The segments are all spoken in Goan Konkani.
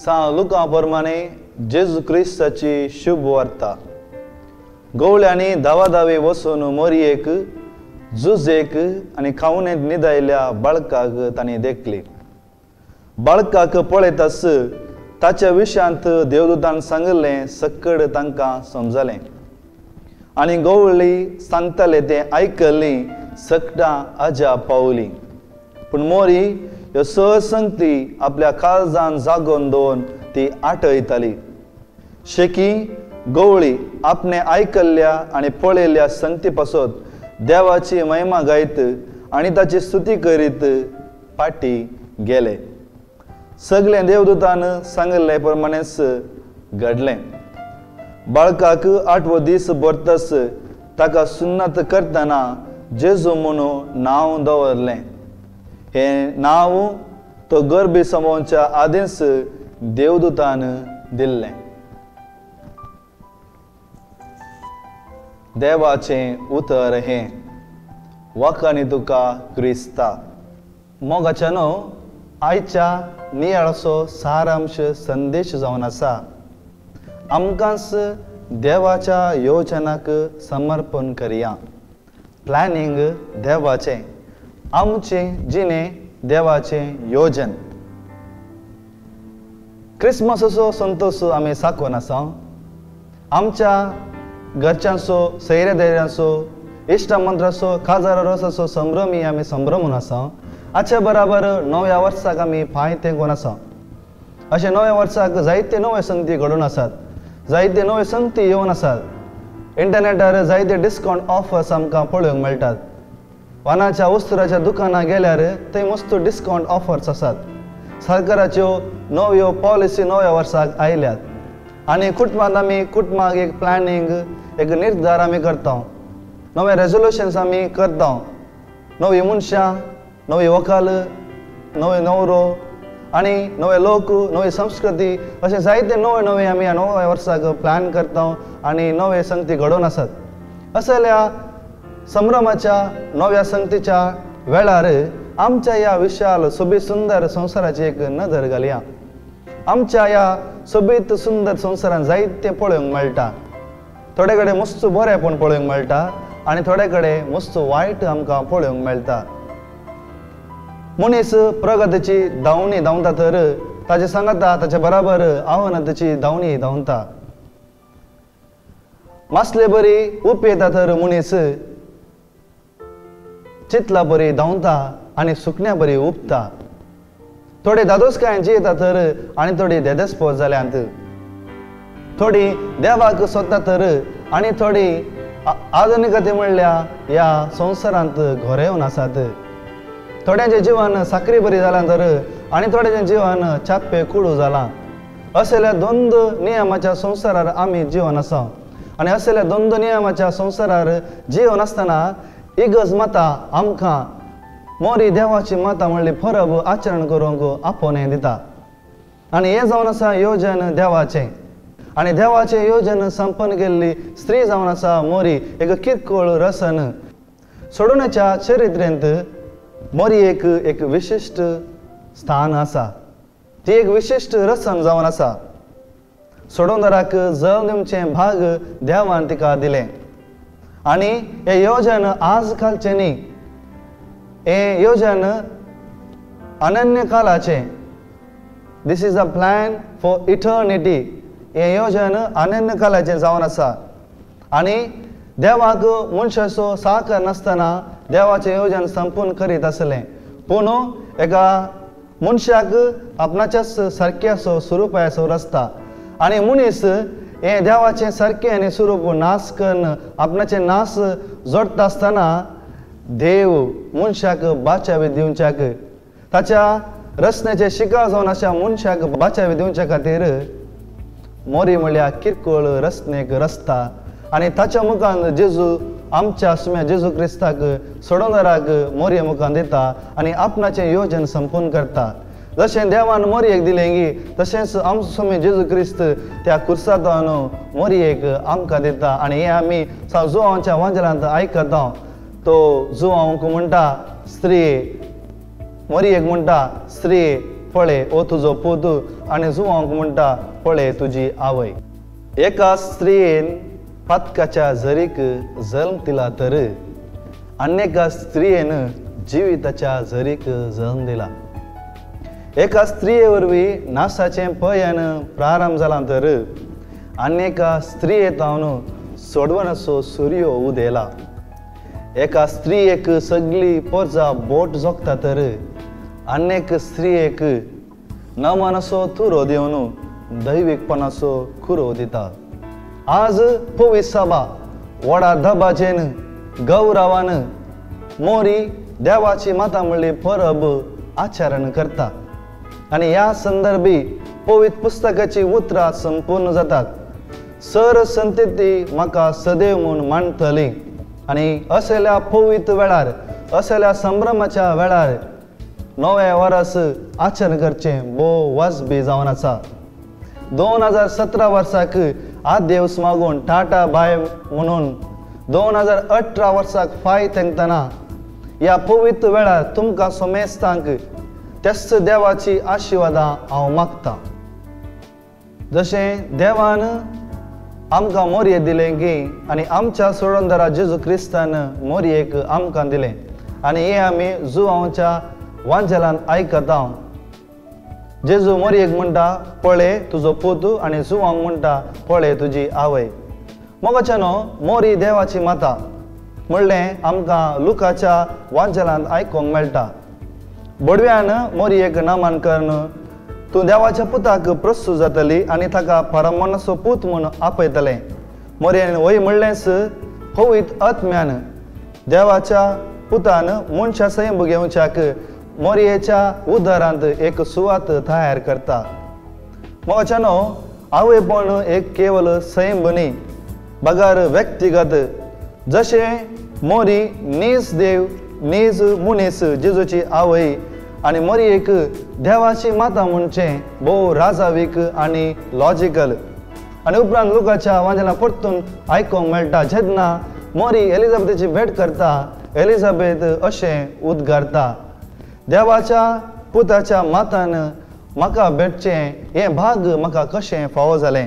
सांत लुका प्रमाणे जेजू क्रिस्ताची शुभ वार्ता. गवळ्यांनी धावाधावी वचून मोरयेक, जुजेक आनी खावणेंत न्हिदायल्या बाळकाक तांणी देखली. बाळकाक पळयताच ताच्या विशयांत देवदूतान सांगिल्लें सक्कड तांकां समजलें आनी गवळी सांगताले तें आयकल्लीं सकटां अजाप पावली. पूण मोरी ह्यो स संगती आपल्या काळजान जागोवन दवरून ती आठयताली. शेकी गवळी आपणे आयकल्ल्या आनी पळयल्ल्या संगती पासत देवाची महिमा गायत आनी ताची स्तुती करीत फाटी गेले. सगळें देवदूतान सांगिल्ले प्रमाणेच घडलें. बाळकाक आठवो दीस भरतच ताका सुन्नत करतना जेजू म्हणून नांव दवरलें. हें नांव तो गर्भी समोवच्या आदींच देवदूतान दिल्लें. देवाचें उतर हें वाखाणी तुका क्रिस्ता. मोगाच्यानो, आयच्या नियाळाचो सारांश संदेश जावन आसा, आमकांच देवाच्या योजनाक समर्पण करया. प्लॅनिंग देवाचें, आमचें जिणें देवाचें योजन. क्रिसमसाचो संतोष आमी साकोवन आसा. आमच्या घरच्यांचो, सैऱ्या धैर्यांचो, इश्टा मंत्राचो, काजार रोसाचो संभ्रमी आमी संभ्रमून आसा. हाचे बराबर नव्या वर्साक आमी पांय तेंकून आसा. अशें नव्या वर्साक जायते नव्यो संगती घडून आसात, जायते नव्यो संगती येवन आसात. इंटरनेटार जायते डिस्कावंट ऑफर्स आमकां पळोवंक मेळटात. वानाच्या वस्तुराच्या दुकानां गेल्यार थंय मस्त डिस्कावंट ऑफर्स आसात. सरकाराच्यो नव्यो पॉलिसी नव्या वर्साक आयल्यात आनी कुटुंबांत आमी कुटुंबाक एक प्लॅनिंग, एक निर्धार आमी करता. नवे रेजोल्युशन्स आमी करता. नवी मनशां, नवी व्हंकल, नवे न्हवरो आनी नवे लोक, नवी संस्कृती, अशें जायते नवे नवे आमी ह्या नव्या वर्साक प्लॅन करता आनी नवे संगती घडोवन आसात. असल्या संभ्रमाच्या नव्या संगतीच्या वेळार आमच्या ह्या विशाल सोबीत सुंदर संवसाराची एक नदर घालया. आमच्या ह्या सोबीत सुंदर संवसारान जायतें पळोवंक मेळटा. थोडे कडेन मस्त बरेंपण पळोवंक मेळटा आनी थोडे कडेन मस्त वायट आमकां पळोवंक मेळटा. मनीस प्रगतीची धांवणी धांवता तर ताचे सांगता ताचे बराबर आव्हानाची धांवणी धांवता. मासले बरी उपेता तर मनीस चितला बरी धांवता आनी सुकण्या बरी उपता. थोडे दादोसकायेन जियेता तर आनी थोडी देदेस्पोज जाल्यांत. थोडी देवाक सोदता तर आनी थोडी आधुनिकते म्हणल्या ह्या संवसारांत घोरेवन आसात. थोड्यांचें जिवन साकरी बरी जालां तर आनी थोड्यांचें जिवन चाप्पे कुडू जालां. असल्या द्वंद नियमाच्या संवसारार आमी जिवन आसा आनी असल्या द्वंद नियमाच्या संवसारार जिवन आसतना इगर्ज माता आमकां मोरी देवाची माता म्हणली परब आचरण करूंक आपोवणें दिता. आनी हें जावन आसा योजन देवाचें. आनी देवाचें योजन संपन्न केल्ली स्त्री जावन आसा मोरी, एक किरकोळ रसन. सोडोवण्याच्या चरित्रेंत मोरयेक एक विशिश्ट स्थान आसा. ती एक विशिश्ट रसन जावन आसा. सोडोवदाराक जल दिवचें भाग देवान तिका दिलें आनी हें योजन आज कालचें न्ही, हें योजन अनन्य कालाचें. This is a plan for eternity. हें योजन अनन्य कालाचें जावन आसा आनी देवाक मनशाचो साकार नासतना देवाचें योजन संपूर्ण करीत आसलें. पूण एका मनशाक आपणाच्याच सारक्याचो स्वरुपाचो रचता आनी मनीस हें देवाचें सारकें आनी स्वरूप नाश करून आपणाचें नाश जोडटा आसतना देव मनशाक बाचावी दिवच्याक, ताच्या रचनेचे शिकार जावन अशा मनशाक बाचावी दिवच्या खातीर मोरी म्हणल्यार किरकोळ रचनेक रचता आनी ताच्या मुखान जेजू आमच्या सुम्या जेजू क्रिस्ताक सोडोवदाराक मोरये मुखान दिता आनी आपणाचें योजन संपूर्ण करता. जशें देवान मोरयेक दिलें गी तशेंच आमचो स्वामी जेजू क्रिस्त त्या कुर्सांतल्यान मोरयेक आमकां दिता आनी हें आमी जुवांच्या वांजलांत आयकता. तो जुवांक म्हणटा स्त्री, मोरयेक म्हणटा स्त्री पळय हो तुजो पूत, आनी जुवांक म्हणटा पळय तुजी आवय. एका स्त्रियेन पातकाच्या झरीक जल्म दिला तर आनी एका स्त्रियेन जिविताच्या झरीक जल्म दिला. एका स्त्रिये वरवीं नासाचें पयन प्रारंभ जालां तर आनी एका स्त्रिये तावन सोडवणाचो सुर्यो उदेला. एका स्त्रियेक सगळी पोरजा बोट जोखता तर आनी एक स्त्रियेक नमनाचो तुरो दिवन दैवीकपणाचो कुरो दिता. आज पवित्र सभा व्हडा दबाजेन गौरवान मोरी देवाची माता म्हणली परब आचरण करता आनी ह्या संदर्भी पवित्र पुस्तकाची उतरां संपूर्ण जातात. सर संतती म्हाका सदैव म्हूण मानतली. आनी असल्या पवित्र वेळार असल्या संभ्रमाच्या वेळार नवें वर्स आचरण करचें भोव वाजबी जावन आसा. 2017 वर्साक आदेवस मागून टाटा बाय म्हणून 2018 वर्साक फाय तेंकतना ह्या पवित्र वेळार तुमकां समेस्तांक त्याच देवाची आशिर्वादां हांव मागतां. जशें देवान आमकां मोरये दिलें की आनी आमच्या सोडणदारा जेजू क्रिस्तान मोरयेक आमकां दिलें आनी हें आमी जुवांच्या वांजेलान आयकता. जेजू मोरयेक म्हणटा पळय तुजो पूत आनी जुवांक म्हणटा पळय तुजी आवय. मोगाच्यानो मोरी देवाची माता म्हणलें आमकां लुकाच्या वांजेलांत आयकूंक मेळटा. बडव्यान मोरयेक नामान करून तूं देवाच्या पुताक प्रस्तूत जातली आनी ताका परमानाचो पूत म्हूण आपयतलें. मोरयेन वय म्हणलेंच पवित्र आत्म्यान देवाच्या पुतान मनशा सैम घेवच्याक मोरयेच्या उदारांत एक सुवात तयार करता. मोगाच्यानो आवयपण एक केवल सैम न्ही बगर व्यक्तिगत. जशें मोरी नीज देव नीज मनीस जेजूची आवय आनी मोरयेक देवाची माता म्हणचें भोव राजावीक आनी लॉजिकल. आनी उपरांत लुकाच्या वांजेला परतून आयकूंक मेळटा जेन्ना मोरी एलिझाबेथाची भेट करता एलिझाबेथ अशें उद्गारता देवाच्या पुताच्या मातान म्हाका भेटचें हें भाग म्हाका कशें फावो जालें.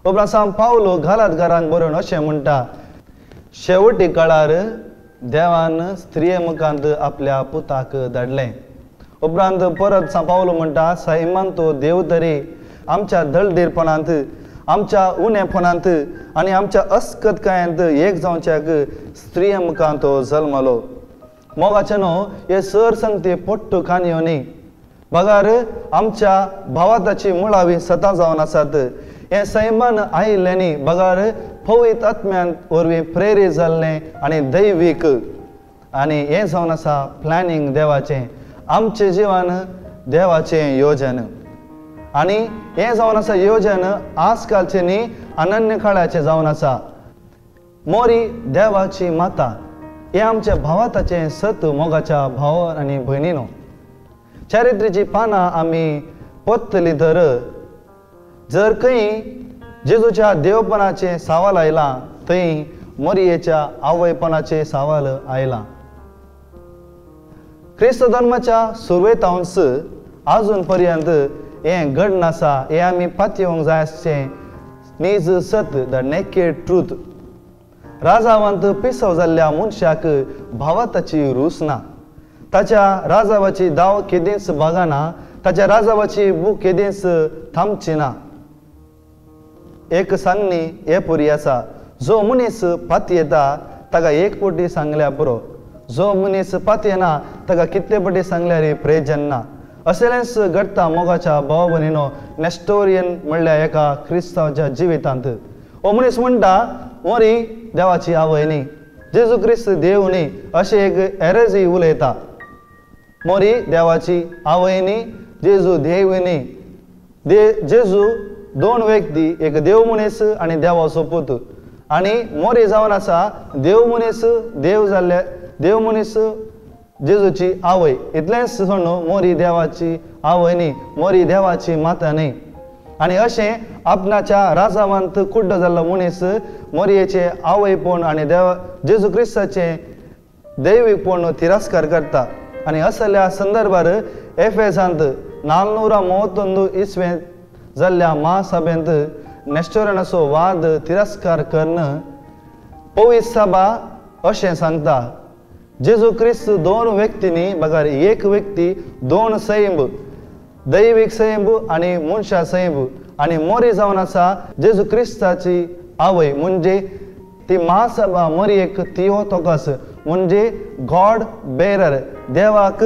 उपरांत सांव पावलो घालात घरांत बरोवन अशें म्हणटा शेवटी काळार देवान स्त्रिये मुखांत आपल्या पुताक धाडलें. उपरांत परत सांव पावलो म्हणटा सैमान तो देव तरी आमच्या दळदीरपणांत आमच्या उणेपणांत आनी आमच्या अस्कतकायांत एक जावच्याक स्त्रिये मुखांत तो जल्मलो. मोगाच्यानो हे सर सांगते पोट्टू काणयो न्ही बगार आमच्या भावाताची मुळावी सतां जावन आसात. हें सैमान आयिल्लें न्ही बगार पवित्र आत्म्यान वरवीं प्रेरीत जाल्लें आनी दैवीक. आनी हें जावन आसा प्लॅनिंग देवाचें आमचें जिवन देवाचें योजन. आनी हें जावन आसा योजन आजकालचें न्ही अनन्य काळाचें जावन आसा. मोरी देवाची माता हें आमच्या भावाताचें सत मोगाच्या भाव आनी भयणीनो. चारित्र्याची पानां आमी परतली तर जर खंय जेजूच्या देवपणाचें सवाल आयलां थंय मोरयेच्या आवयपणाचें सवाल आयलां. क्रिस्त धर्माच्या सुरवेतावंच आजून पर्यंत हें घडण आसा हें आमी पातयेवंक जाय आसचें नीज सत the naked truth. राजावांत पिसव जाल्ल्या मनशाक भावाताची रूच ना. ताच्या राजावाची दाव केदींच बागना ताच्या राजावाची भूक केदींच थांबची ना. एक सांगणी हे पुरी आसा जो मनीस पातयेता ताका एक पटी सांगल्या पुरो जो मनीस पातयेना ताका कितले पटी सांगल्यार प्रयोजन ना. असलेंच घडटा मोगाच्या भाव भयणीनो नेस्टोरियन म्हणल्या एका क्रिस्तांवच्या जिवितांत. हो मनीस म्हणटा मोरी देवाची आवय न्ही जेजू क्रिस्त देव न्ही अशें एक एरजी उलयता. मोरी देवाची आवय न्ही जेजू देव न्ही. जेजू दोन व्यक्ती एक देव मनीस आनी देवाचो पूत. आनी मोरी जावन आसा देव मनीस देव जाल्ले देव मनीस जेजूची आवय. इतलेंच सोडून मोरी देवाची आवय न्ही मोरी देवाची माता न्ही. आनी अशें आपणाच्या राजावांत कुड्डो जाल्लो मनीस मोरयेचे आवयपण आनी देव जेजू क्रिस्ताचें दैवीकपण तिरस्कार करता. आनी असल्या संदर्भार एफेसांत 431 ಇಸ್ವೆ जाल्ल्या महासभेंत नेस्टोरियनाचो वाद तिरस्कार करून पवित्र सभा अशें सांगता, जेजू क्रिस्त दोन व्यक्तींनी बगर एक व्यक्ती दोन सैंब, दैवीक सैंब आनी मनशा सैंब आनी मोरी जावन आसा जेजू क्रिस्ताची आवय, म्हणजे ती महासभा मोरयेक थियोटोकस म्हणजे गॉड बेरर, देवाक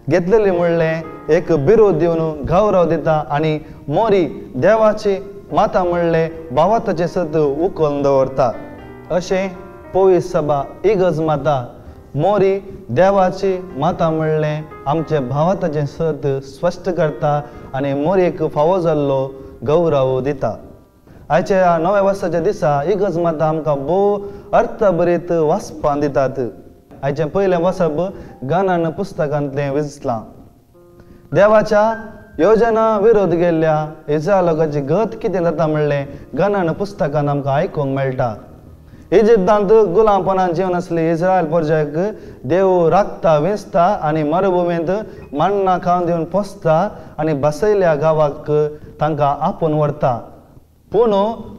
घेतलेली म्हणलें एक बिरूद दिवन गौरव दिता आनी मोरी देवाची माता म्हणलें भावाताचें सत उखलून दवरता. अशें पवित्र सभा इगर्ज माता मोरी देवाची माता म्हणलें आमचें भावाताचें सत स्पश्ट करता आनी मोरयेक फावो जाल्लो गौरव दिता. आयच्या नव्या वर्साच्या दिसा इगर्ज माता आमकां भोव अर्थभरीत वाचपान दितात. आयचें पयलें वाचप गानान पुस्तकांतलें विचलां. देवाच्या योजना विरोध गेल्ल्या इस्रायल लोकांची गत कितें जाता म्हणलें गणान पुस्तकान आमकां आयकूंक मेळटा. इजिप्तांत गुलामपणान जीवन आसली इस्रायल प्रजाक देव राखता विंचता आनी मरुभुमींत मान्ना खावन दिवन पोसता आनी बसयल्या गांवाक तांकां आपोवन व्हरता. पूण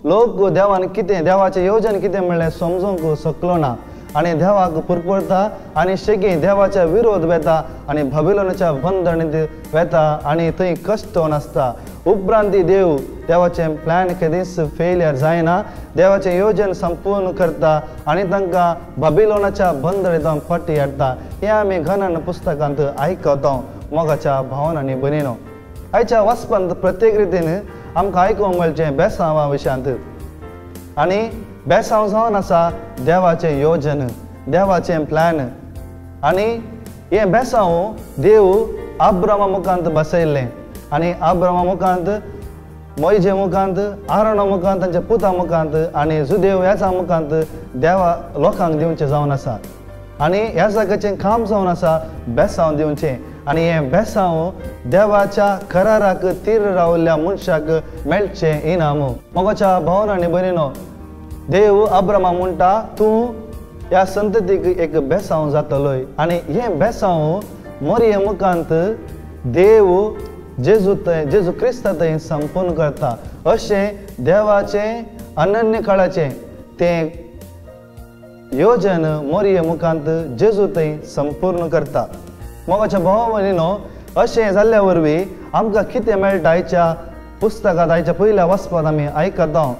लोक देवान कितें देवाचें योजन कितें म्हणलें समजूंक शकलो ना आनी देवाक पुरपुरता आनी शेगी देवाच्या विरोध वेता आनी बाबिलोनाच्या बंधनीत वेता आनी थंय कश्ट आसता. उपरांत देव देवाचें प्लॅन केदीच फेलियर जायना, देवाचें योजन संपूर्ण करता आनी तांकां बाबिलोनाच्या बंधनींत फाटी हाडटा. हें आमी गणन पुस्तकांत आयकता मोगाच्या भावनांनी भरिनो. आयच्या वाचपांत प्रत्येक रितीन आमकां आयकूंक मेळचें बेसांवा विशयांत आनी बेसांव जावन आसा देवाचें योजन, देवाचें प्लॅन आनी हें बेसांव देव आब्रामा मुखांत बसयल्लें आनी आब्रामा मुखांत, मोयजे मुखांत, आरोणा मुखांत, तांच्या पुता मुखांत आनी जुदेव ह्याचा मुखांत देवा लोकांक दिवचें जावन आसा आनी ह्या जाग्याचें काम जावन आसा बेसांव दिवचें आनी हें बेसांव देवाच्या कराराक तीर रावल्ल्या मनशाक मेळचें इनाम. मोगाच्या भावना आनी भयणीनो, देव अब्रामा म्हणटा तूं ह्या संततीक एक बेसांव जातलोय आनी हें बेसांव मोरये मुखांत देव जेजू थंय जेजू क्रिस्ता थंय संपूर्ण करता. अशें देवाचें अनन्य काळाचें तें योजन मोरये मुखांत जेजू थंय संपूर्ण करता. मोगाच्या भाव भयणीनो, अशें जाल्ल्या वरवीं आमकां कितें मेळटा आयच्या पुस्तकांत आयच्या पयल्या वाचपांत आमी आयकता.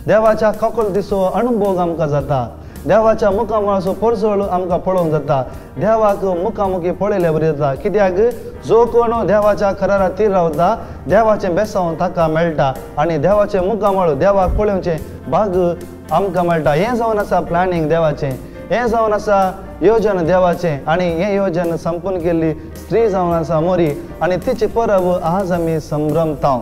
देवाच्या काकुळतीचो अणभोग आमकां जाता, देवाच्या मुखामळाचो परजळ आमकां पळोवंक जाता, देवाक मुखामुखी पळयल्या बरी जाता. कित्याक जो कोण देवाच्या करारा तीर रावता देवाचें बेसांव ताका मेळटा आनी देवाचें मुखामळ देवाक पळोवचें भाग आमकां मेळटा. हें जावन आसा प्लॅनिंग देवाचें, हें जावन आसा योजन देवाचें आनी हें योजन संपूर्ण केल्ली स्त्री जावन आसा मोरी आनी तिची परब आज आमी संभ्रमता.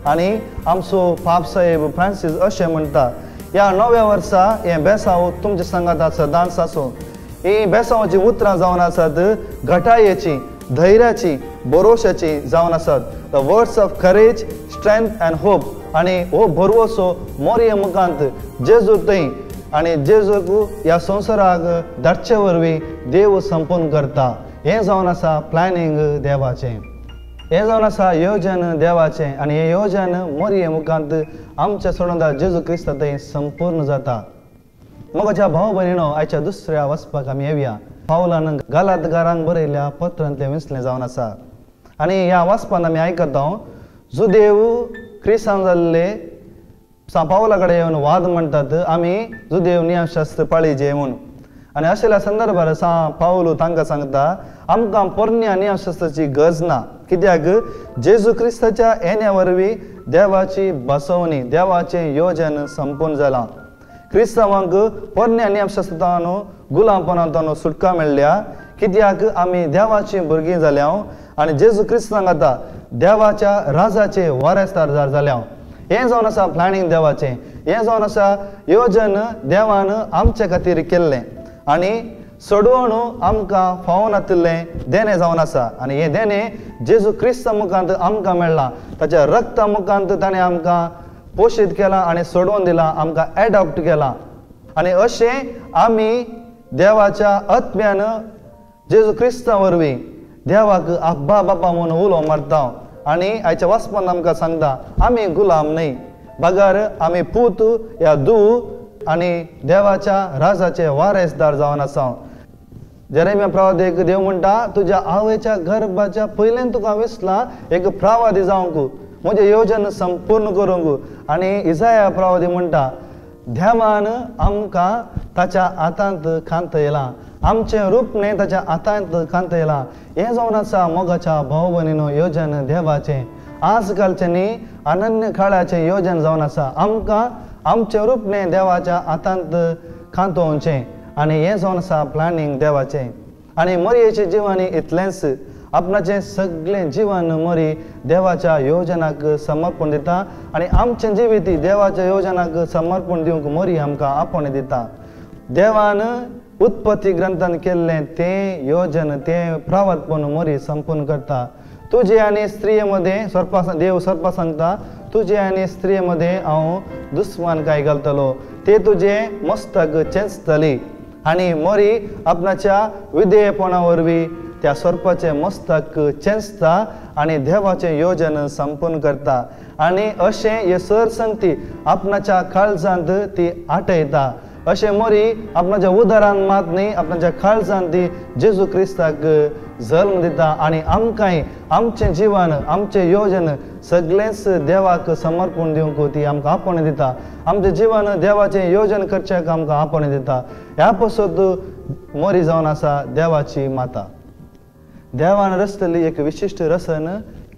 आनी आमचो पाप साहेब फ्रांसीस अशें म्हणटा, ह्या नव्या वर्सा हें बेसांव तुमच्या सांगात सदांच आसूं. हीं बेसांवाचीं उतरां जावन आसात घटायेची, धैर्याची, भरोश्याची जावन आसात. The words of courage, strength and hope. आनी हो भरवसो मोरये मुखांत जेजू थंय आनी जेजूक ह्या संवसाराक धाडचे वरवीं देव संपूर्ण करता. हें जावन आसा प्लॅनिंग देवाचें, हें जावन आसा योजन देवाचें आनी हें योजन मोरये मुखांत आमच्या सोडोंदा जेजू क्रिस्ता थंय संपूर्ण जाता. मोगाच्या भाव भयणीनो, आयच्या दुसऱ्या वचपाक आमी येवया. पावलान गालातगारांक बरयल्ल्या पत्रांतलें विंचलें जावन आसा आनी ह्या वाचपान आमी आयकता जुदेव क्रिस्तांव जाल्ले पावला कडेन येवन वाद म्हणटात आमी जुदेव नियमशास्त्र पाळीजे म्हूण. आनी अशेल्या संदर्भार सा पावलू तांकां सांगता आमकां पोरण्या नियमशास्त्राची गरज ना, कित्याक जेजू क्रिस्ताच्या येण्या वरवीं देवाची बसवणी, देवाचें योजन संपूर्ण जालां. क्रिस्तांवांक पोरण्या नियमशास्त्रान गुलामपणांत सुटका मेळ्ळ्या, कित्याक आमी देवाची भुरगीं जाल्या आनी जेजू क्रिस्तांक आतां देवाच्या राजाचे वारसदार जाल्या. हें जावन आसा प्लॅनिंग देवाचें, हें जावन आसा योजन देवान आमचे खातीर केल्लें आनी सोडवण आमकां फावो नातिल्लें देणें जावन आसा आनी हें देणें जेजू क्रिस्ता मुखांत आमकां मेळ्ळां. ताच्या रक्ता मुखांत ताणें आमकां पोशीत केलां आनी सोडोवन दिलां, आमकां एडॉप्ट केलां आनी अशें आमी देवाच्या आत्म्यान जेजू क्रिस्ता वरवीं देवाक आब्बा बापा म्हणून उलो मारता. आनी आयच्या वाचपान आमकां सांगता आमी गुलाम न्हय, बगर आमी पूत या दू आनी देवाच्या राजाचे वारेसदार जावन आसा. जेरेमिया प्रवादीक देव म्हणटा तुज्या आवयच्या गर्भाच्या पयल्यान तुका विसला एक प्रवादी जावंक, म्हजें योजन संपूर्ण करूंक. आनी इजाया प्रवादी म्हणटा देवान आमकां ताच्या हातांत खांत येयलां, आमचें रूप न्हय ताच्या हातांत खांत येयलां. हें जावन आसा मोगाच्या भाव भयणीनो योजन देवाचें. आज कालचें न्ही अनन्य काळाचें योजन जावन आसा. आमकां आमचें रूप न्हय देवाच्या हातांत खांतोवचें आनी हें जावन आसा प्लॅनिंग देवाचें. आनी मरयेचें जिवन इतलेंच, आपणाचें सगळें जिवन मरी देवाच्या योजनाक समर्पण दिता आनी आमचें जिवीत देवाच्या योजनाक समर्पण दिवंक मरी आमकां आपोवणें दिता. देवान उत्पत्ती ग्रंथान केल्लें तें योजन तें प्रावतपण मरी संपूर्ण करता. तुजे आनी स्त्रिये मदें सर्पा देव सर्पा सांगता तुजे आनी स्त्रिये मदें हांव दुस्मान काय घालतलो, ते तुजें मस्तक चेंचतली. आनी मरी आपणाच्या विधेयपणा वरवीं त्या सर्पाचें मस्तक चेंचता आनी देवाचें योजन संपूर्ण करता. आनी अशें हे सर संगती आपणाच्या काळजांत ती आटयता. अशें मरी आपणाच्या उदरान मात न्ही आपणाच्या काळजांत ती जेजू क्रिस्ताक जल्म दिता. आनी आमकांय आमचें जिवन आमचें योजन सगळेंच देवाक समर्पण दिवंक ती आमकां आपोवणें दिता. आमचें जिवन देवाचें योजन करच्याक आमकां आपोवणें दिता. ह्या पासत मरी जावन आसा देवाची माता. देवान रचतली एक विशिश्ट रसन,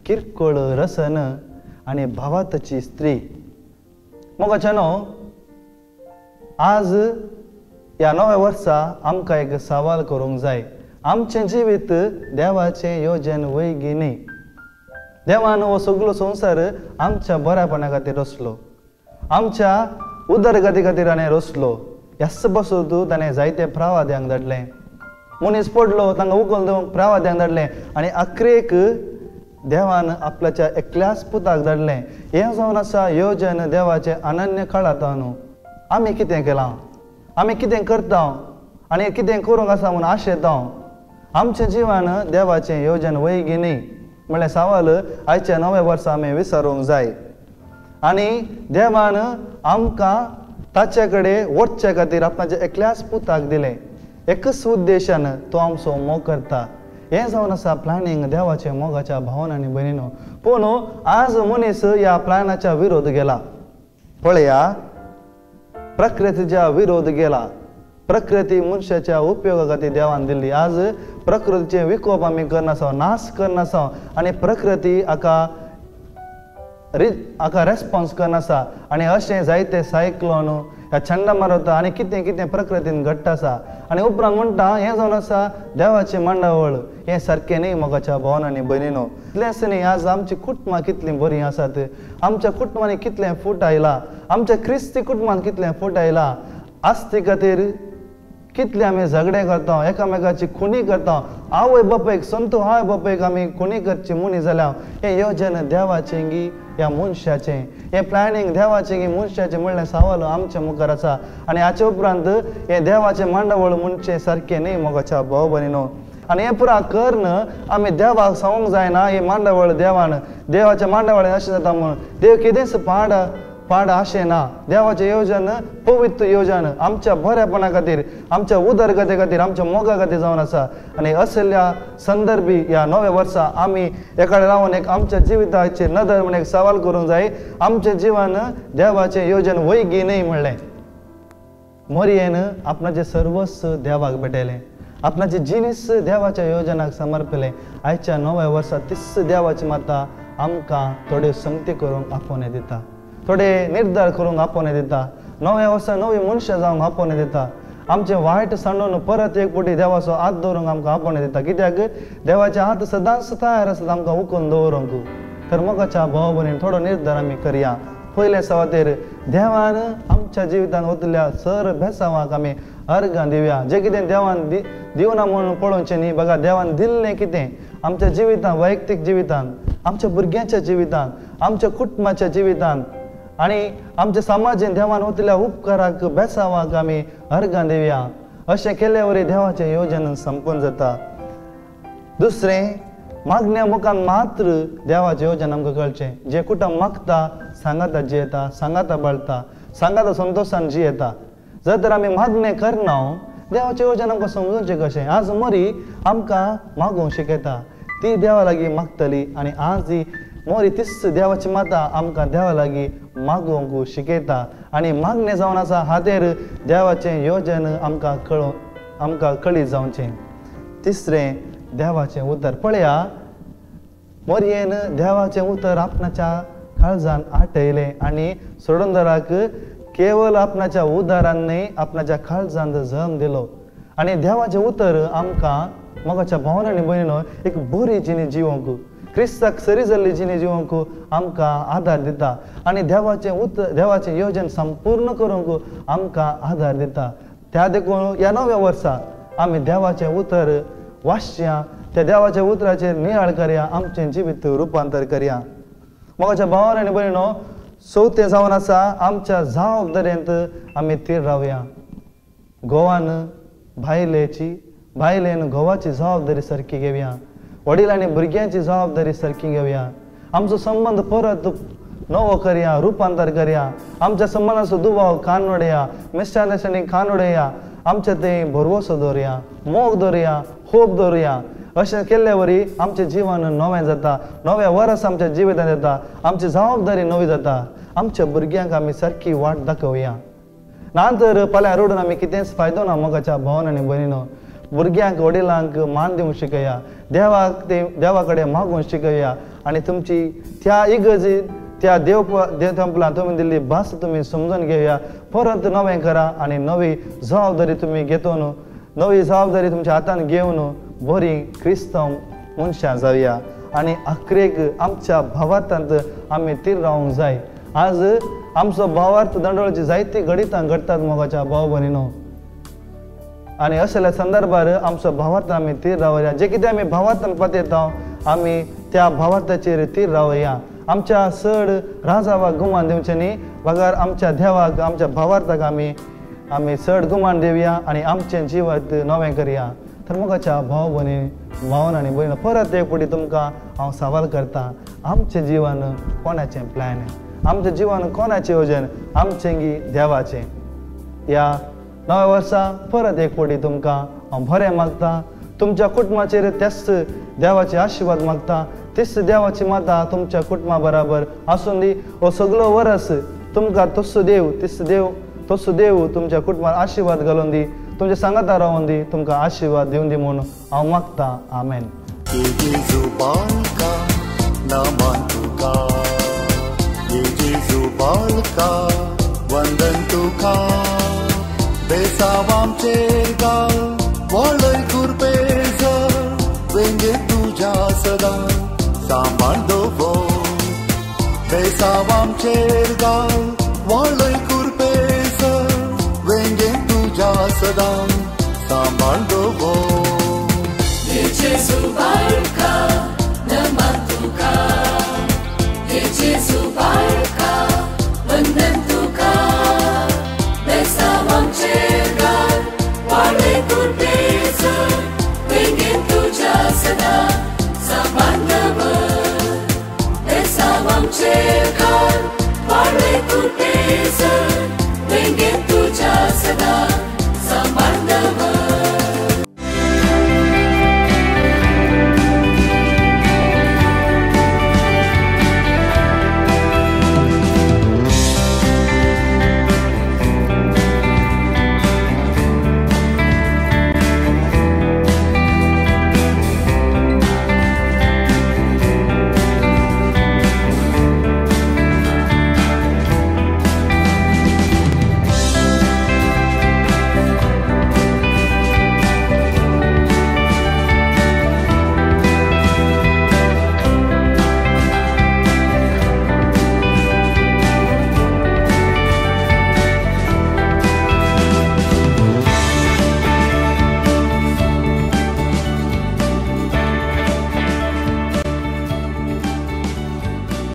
किरकोळ रसन आनी भावाताची स्त्री. मोगाच्या न्हू आज ह्या नव्या वर्सा आमकां एक सवाल करूंक जाय, आमचें जिवीत देवाचें योजन वयगी न्ही? देवान हो सगलो संवसार आमच्या बऱ्यापणा खातीर रचलो, आमच्या उदरगती खातीर ताणें रचलो. ह्याच पासून ताणें जायते प्रवाद्यांक धाडलें, मनीस पडलो तांकां उखल दिवंक प्रवाद्यांक धाडलें आनी अखरेक देवान आपल्याच्या एकल्याच पुताक धाडलें. हें जावन आसा योजन देवाचें अनन्य काळांत न्हू. आमी कितें केलां, आमी कितें करता आनी कितें करूंक आसा म्हूण आशेता. आमचें जिवन देवाचें योजन वयगी न्ही म्हणल्यार सवाल आयच्या नव्या वर्सा आमी विसरूंक जाय. आनी देवान आमकां ताचे कडेन वचचे खातीर आपणाच्या एकल्याच पुताक दिलें, एकच उद्देशान तो आमचो मोग करता. हें जावन आसा प्लॅनिंग देवाचें मोगाच्या भावन आनी भयणीनो. पूण आज मनीस ह्या प्लॅनाच्या विरोध गेला. पळया प्रकृतीच्या विरोध गेला. प्रकृती मनशाच्या उपयोगा खातीर देवान दिल्ली. आज प्रकृतीचें विकोप आमी करनासा, नाश करनासा आनी प्रकृती हाका हाका रेस्पोन्स करनासा. आनी अशें जायते सायक्लोन ह्या छंड मारता आनी कितें कितें प्रकृतीन घडटा आसा. आनी उपरांत म्हणटा हें जावन आसा देवाचें मांडावळ, हें सारकें न्ही मोगाच्या भावन आनी भयणीनो. इतलेंच न्ही आज आमची कुटुंबां कितलीं बरीं आसात, आमच्या कुटुंबांनी कितलें फूट आयला, आमच्या क्रिस्ती कुटुंबान कितलें फूट आयला. आस्ती खातीर कितले आमी झगडे करता, एकामेकाची खुनी करता. आवय बापायक संतू आवय बापायक आमी खुनी करची मुनी जाल्या. हें योजन देवाचें गी ह्या मनशाचें, हें प्लॅनिंग देवाचें गी मनशाचें म्हणलें सवाल आमच्या मुखार आसा. आनी हाचे उपरांत हें देवाचें मांडावळ म्हणचें सारकें न्ही मोगाच्या भाव भयणीनो. आनी हें पुरा करून आमी देवाक सांगूंक जायना हें मांडावळ देवान देवाच्या मांडावळीन अशें जाता म्हूण. देव कितेंच पाड पाड आशें ना. देवाचें योजन पवित्र योजन आमच्या बऱ्यापणा खातीर, आमच्या उदरगती खातीर, आमच्या मोगा खातीर जावन आसा. आनी असल्या संदर्भी ह्या नव्या वर्सा आमी एकाडे रावन एक आमच्या जिविताचेर नदर म्हण एक सवाल करूंक जाय, आमचें जिवन देवाचें योजन वयगी न्ही म्हणलें. मोरयेन आपणाचें सर्वस्व देवाक भेटयलें, आपणाचें जिनीस देवाच्या योजनाक समर्पिलें. आयच्या नव्या वर्सा तीच देवाची माता आमकां थोड्यो संगती करूंक आपोवणें दिता, थोडे निर्धार करूंक आपोवणें दिता, नव्या वर्सा नवी मनशां जावंक आपोवणें दिता. आमचें वायट सांडून परत एक फावटी देवाचो हात दवरूंक आमकां आपोवणें दिता. कित्याक देवाचे हात सदांच तयार आसतात आमकां उखलून दवरूंक. तर मोगाच्या भाव भयणीन थोडो निर्धार आमी करया. पयले सुवातेर देवान आमच्या जिवितांत वतल्या सर बेसांवाक आमी अर्गां दिवया. जें कितें देवान दिवना म्हणून पळोवचें न्ही, बघा देवान दिल्लें कितें आमच्या जिवितांत, वैयक्तीक जिवितांत, आमच्या भुरग्यांच्या जिवितांत, आमच्या कुटुंबाच्या जिवितांत आनी आमच्या समाजेन देवान वतल्या उपकाराक बेसांवाक आमी अर्गां दिवया. अशें केल्या वरी देवाचें योजन संपूर्ण जाता. दुसरें मागण्या मुखान मात्र देवाचें योजन आमकां कळचें. जें कुटुंब मागता सांगाता जियेता, सांगाता बळता, सांगाता संतोशान जियेता. जर तर आमी मागणें करना देवाचें योजन आमकां समजूचें कशें? आज मोरी आमकां मागूंक शिकयता, ती देवा लागीं मागतली आनी आज ही मोरी तीच देवाची माता आमकां देवा लागीं मागूंक शिकयता. आनी मागणें जावन आसा हातेर देवाचें योजन आमकां कळोवं आमकां कळीत जावचें. तिसरें देवाचें उतर. पळया मोरयेन देवाचें उतर आपणाच्या काळजान आटयलें आनी सोडूनदाराक केवल आपणाच्या उदारान न्हय आपणाच्या काळजान जम दिलो. आनी देवाचें उतर आमकां मोगाच्या भावना आनी भयणीनो एक बरी जिणी जिवंक, क्रिस्ताक सरी जाल्ली जिणी जिवंक आमकां आदार दिता आनी देवाचें उतर देवाचें योजन संपूर्ण करूंक आमकां आदार दिता. त्या देखून ह्या नव्या वर्सा आमी देवाचें उतर वाचया, त्या देवाच्या उतराचेर नियाळ करया, आमचें जिवीत रुपांतर करया. मोगाच्या भावान आनी भयणीनो चवथें जावन आसा आमच्या जबाबदारेंत आमी थीर रावया. घोवान बायलेची, बायलेन घोवाची जबाबदारी सारकी घेवया, वडिलांनी भुरग्यांची जबाबदारी सारकी घेवया. आमचो संबंद परत नवो करया, रुपांतर करया. आमच्या संबंदाचो दुबाव कान उडया, मिसअंडरस्टँडींग कान उडया, आमच्या थंय भरवसो दवरया, मोग दवरया, होप दवरया. अशें केल्ले वरी आमचें जिवन नवें जाता, नवें वर्स आमच्या जिवितांत येता, आमची जबाबदारी नवी जाता. आमच्या भुरग्यांक आमी सारकी वाट दाखोवया. ना तर फाल्यां रडून आमी कितेंच फायदो ना. मोगाच्या भावान आनी भयणीनो भुरग्यांक वडिलांक मान दिवंक शिकया, देवाक ते देवा कडेन मागूंक शिकया आनी तुमची त्या इगर्जीन त्या देव देव टेंपलान तुमी दिल्ली भास तुमी समजून घेवया. परत नवें करा आनी नवी जबाबदारी तुमी घेतून, नवी जबाबदारी तुमच्या हातान घेवन बरी क्रिस्तांव मनशां जावया. आनी अखरेक आमच्या भावार्थांत आमी थीर रावंक जाय. आज आमचो भावार्थ दंडोळची जायती घडितां घडटात मोगाच्या भाव भयणीनो. आनी असल्या संदर्भार आमचो भावार्थ आमी थीर रावया. जे कितें आमी भावार्थान पातयता आमी त्या भावार्थाचेर थीर रावया. आमच्या चड राजावाक गुमान दिवचें न्ही, बगर आमच्या देवाक आमच्या भावार्थाक आमी आमी चड गुमान दिवया आनी आमचें जिवीत नवें करया. तर मोगाच्या भाव भयणी भावन आनी भयण परत एक फावटी तुमकां हांव सवाल करता, आमचें जिवन कोणाचें प्लॅन, आमचें जिवन कोणाचें योजन? आमचें गी देवाचें. ह्या नव्या वर्सा परत एक फावटी तुमकां हांव बरें मागता. तुमच्या कुटुंबाचेर त्याच देवाचे आशिर्वाद मागता, तीच देवाची माता तुमच्या कुटुंबा बराबर आसून दी. हो सगळो वरस तुमकां तसो देव तीच देव तसो देव तुमच्या कुटुंबार आशिर्वाद घालून दी, तुमच्या सांगाता रावून दी, तुमकां आशिर्वाद दिवन दी म्हणून हांव मागता. आमेन. वंदन तुका बेसावामचेर गाल वळय कुरपेज वेंगे तुज्या सदां सांबाळ दवर. बेसावामचेर गाल वळय कुरपेज वेंगे तुज्या सदां सांबाळ दवर. जेजू बाळका